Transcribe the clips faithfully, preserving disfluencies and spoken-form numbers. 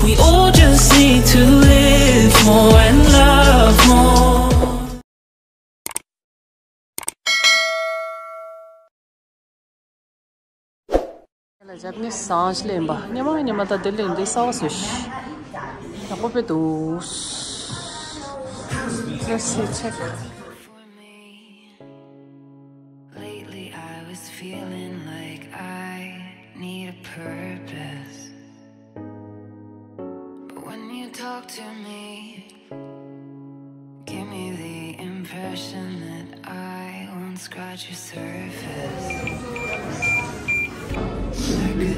We all just need to live more and love more. ལ་ཇབ་ནིས་སང་ཞིག་ལེན་པ་ཉི་མ་ཉི་མ་ད་དེ་ལེན་དེ་ས་བ་སོས་ཡག་པོ་པེ་དུ། Let's see, check. Lately, I was feeling like I need a purpose. But when you talk to me, give me the impression that I won't scratch your surface.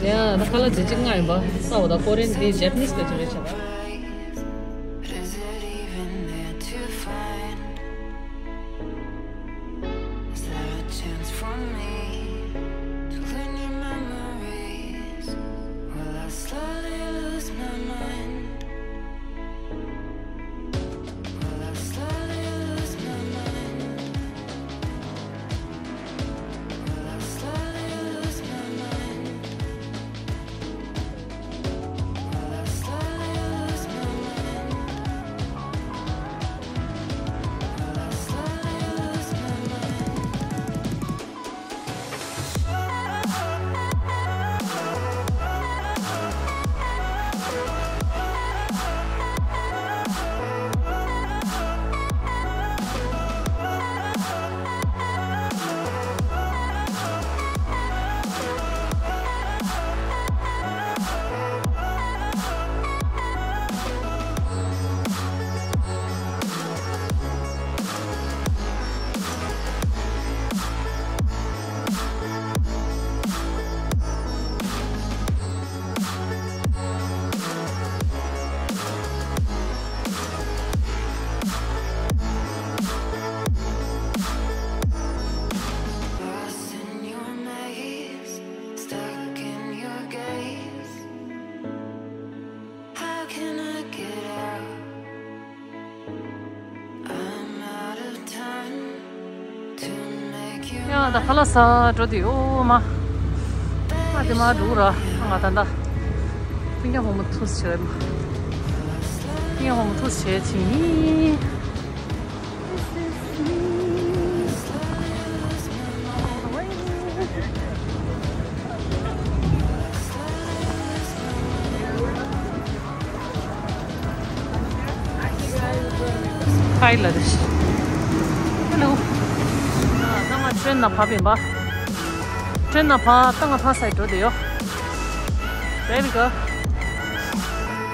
ཡ། ད་ཁ་ལག་ཇི་ཅིག་ང་ཡིན་པ་ས་འོ་ད་ཀོ་རེན་དེ་ཇེ་པ་ནིས་སྐད་ཆ་རེད་བྱ་བ། Is it even there to find? Is there a chance for me to learn your memories? Will I slowly lose my mind? Will I slowly lose my mind? Will I slowly lose my mind? Lost in your maze, stuck in your gaze. How can I get out? I'm out of time to make you ཡང་ད་ཁ་ལག་ཟ་འགྲོ་དུས་ཨོ་མ། ཨ་དེ་མ་འགྲོ་ར་ང་ད་ད། ཕིང་ཡ་ཧོ་མོ་ཐུགས་བྱས་མ། ཕིང་ཡ་ཧོ་མོ་ཐུགས་བྱས་ཕྱིན། ཧའི་ལ་རེ། ཧེ་ལོ། ད་ང་ཊེན་ནང་བབས་ཡིན་པ། ཊེན་ནང་བབས། ད་ང་ཕ་སའི་འགྲོ་བསྡད་ཡོད། There we go.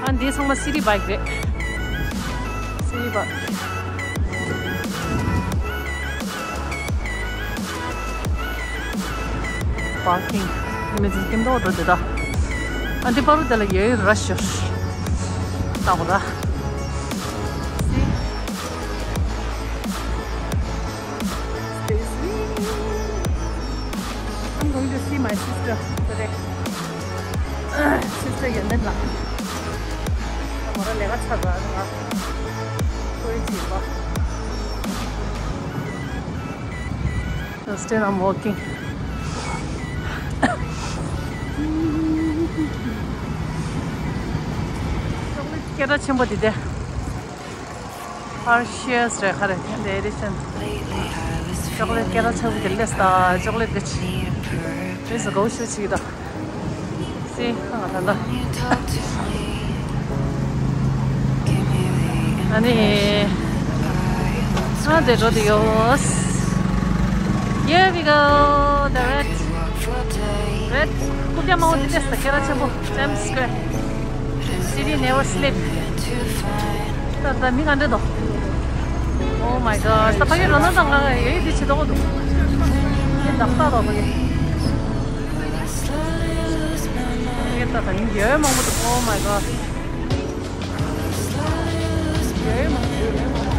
ཨ་འདི་ཚང་མ་སི་ཊི་བྷའིཀ་རེད། སི་ཊི་བྷའིཀ། པར་ཀིང་། མི་ཚེ་སྐྱིད་མདོག་འགྲོ་དེ་ད། ཨ་འདི་པར་རུ་དེ་ལ་ཡོད་ར་ཤོར། ལྟ་གོ་ད། See? I'm going to see my sister today. Sister ཡོན་ཏན་ལགས། ང་རང་ལས་ཀ་ཚར་ར་ང་ཁོའི་བྱིས་པ། Still I'm walking. སྐད་གྲགས་ཆེན་པོ་འདི་དེ། ཧར་ཤེས་རེད་ཁ་རེད་འདི་ཨེ་ཌི་ཤན། ཅོག་ལེ་ཊི་སྐད་གྲགས་ཆེན་པོ་འདི་ལས་ད་ཅོག་ལེ་ཊི་གི་ཆི། རེས་སུ་གོ་ཤུ་ཆི་གི་ད། སི་ཧ་ང་ད་ད། ཨ་ནི། ང་དེ་འགྲོ་དེ་ཡོད། Here we go, the red, red. ཀུ་ཀྱ་མང་པོ་དེ་ལས་ད་སྐད་གྲགས་ཆེན་པོ། Times Square. City never sleep. ད་ད་མི་ག་འདྲ་འདུག Oh my god. ད་ཕ་གི་རོ་ན་ད་ང་ཡོད་དེ་ཆེ་དོག་འདུག་དེ་ད་ལྟ་དོག་ཕ་གི། ཕ་གི་ད་ད་མི་ཡོད་མང་པོ་འདུག Oh my god. ཡོད་མང་པོ་ཡོད་མང་པོ།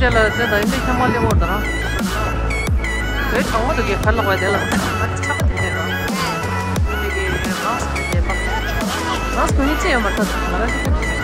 ཅེ་ལ་ཅེ་ད་ཡིན་ཁྱམ་མ་ལེ་འོར་ད་རང་། བོད་གྲང་མོ་དུ་གི་ཁར་ལོག་པའི་དེ་ལ་ང་ཚོ་ཆག་པ་དེ་དེ་རང་། དེ་གི་རང་སུ་དེ་དེ་པ། རང་སུ་ནི་ཅི་ཡོད་མ་ཐག་ང་རང་ཅི་ཁྱམ་དེ།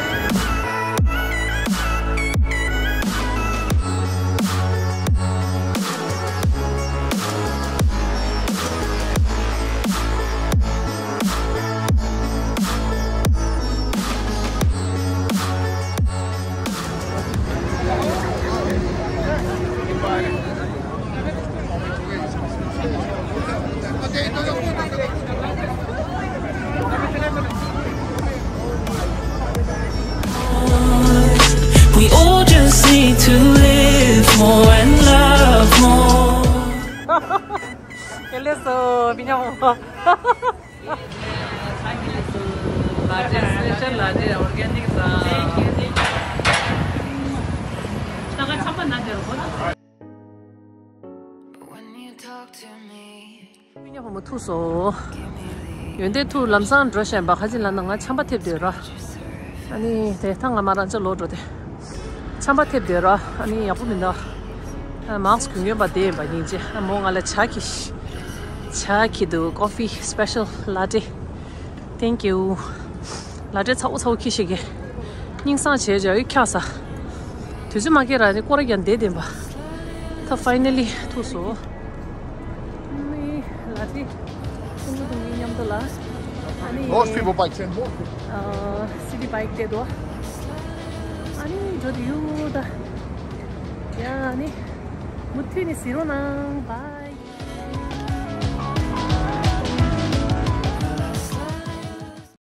We all just need to live more and love more. ཨེ་ལེ་སོ་མི་ཉམས་མོ། Thank you. Latte, special latte, organic. Thank you, thank you. ད་ག་ཆམ་པ་ན་དེ་རོ། མི་ཉམས་མོ་ཐུག་སོ། ཡོན་ཏན་ཐུག་ལམ་སང་འགྲོ་བཞིན་པ་ཁ་ཅིག་ལ་ན་ང་ཆམ་པ་ཐེབས་དུས་ར། ཨ་ནི་དེ་ཐང་ང་མ་རང་ཅག་ལོག་འགྲོ་དེ། ཆམ་པ་ཐེབས་དུས་ར་ཨ་ནི་ཡག་པོ་མི་འདུག་མཱ་སི་ཀི་གྱོན་པ་དེ་ཡིན་པ་སྙིང་རྗེ། ཨ་མོ་ང་ལ་ཇ་ཁྱི་ཤི། ཇ་ཁྱི་འདུག Coffee special latte. Thank you. ལ་ཏྲེ་ཚ་བོ་ཚ་བོ་ཁྱི་ཤི་གི། སྙིང་སང་བྱས་བྱས་ཨི་འཁྱག་ས། དུས་ཚོད་མ་སྐྱེལ་ར་ནི་སྐོར་ར་ཀྱང་བསྡད་བསྡད་པ། ད་finally ཐུག་སོ། ཨ་ནི་ལ་ཏྲེ་ཁུང་ཁུང་གི་མཉམ་དུ་ལ། ཨ་ནི། Most people buy ten, most people. ཨ་city bike དེ་དོ། ཨ་ནི་འགྲོ་དུ་ཡུ་ད། ཡ་ཨ་ནི། མུ་མཐུད་ནས་གཟིགས་རོགས་གནང་། Bye.